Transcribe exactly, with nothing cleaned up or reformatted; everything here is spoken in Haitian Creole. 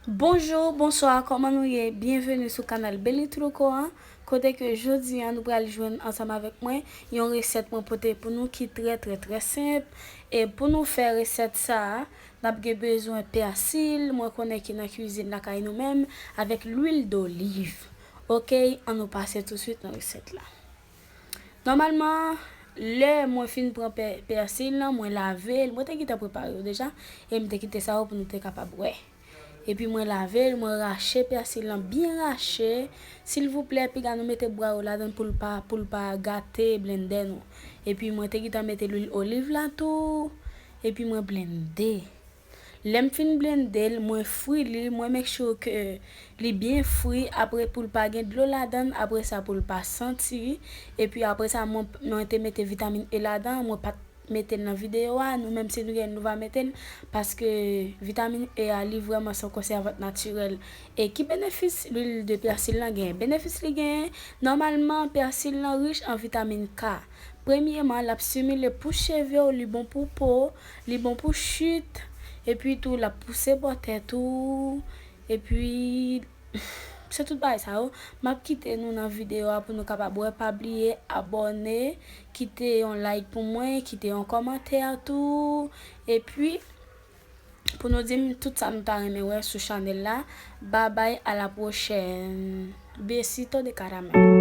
Bonjou, bonswa, kòman nou ye? Byenveni sou kanal Belly Truco an, kote ke jodi a nou pral jwenn ansanm avèk mwen yon resèt mwen pote pou nou ki trè, trè, trè senp. E pou nou fè resèt sa a, n ap gen bezwen pèsil, mwen konnen ki nan kwizin lakay nou menm, avèk lwil doliv. Oke, ann nou pase touswit nan resèt la. Nòmalman, lè mwen fin pran pè-, pèsil lan, mwen lave l, mwen te gentan prepare yo deja, e m te kite sa yo pou nou te kapab wè. Epi mwen lave l, mwen rache pèsil lan byen rache. Silvouplè, piga nou mete bwa yo ladan pou l pa, pou l pa gate blendè nou. Epi mwen te gentan mete lwil oliv la tou. Epi mwen blende. Lè m fin blende l, mwen fri li, mwen make sure ke li byen fri, apre pou l pa gen dlo ladan l, apre sa pou l pa santi. Epi apre sa, mwen, mwen te mete vitamin E ladan, mwen pa t mete l nan videyo a, nou menm si nou gen l, nou va mete l, paske vitamin E a, li vrèman se yon konsèvan natirèl. E ki benefis lwil de pèsil lan genyen? Benefis li genyen, nòmalman, pèsil lan rich an vitamin K. Premyeman, l ap stimile pou cheve w, li bon pou po, li bon pou chit, epi tou, l ap pouse bò tèt ou, epi, se tout bagay sa yo. M ap kite nou nan videyo a pou nou kapab wè. Pa bliye abòne, kite yon like pou mwen, kite yon kòmantè tou. Epi, pou nou di m tout sa nou ta renmen wè sou chanèl la. Babay, a la pwochèn. Besito de karamèl.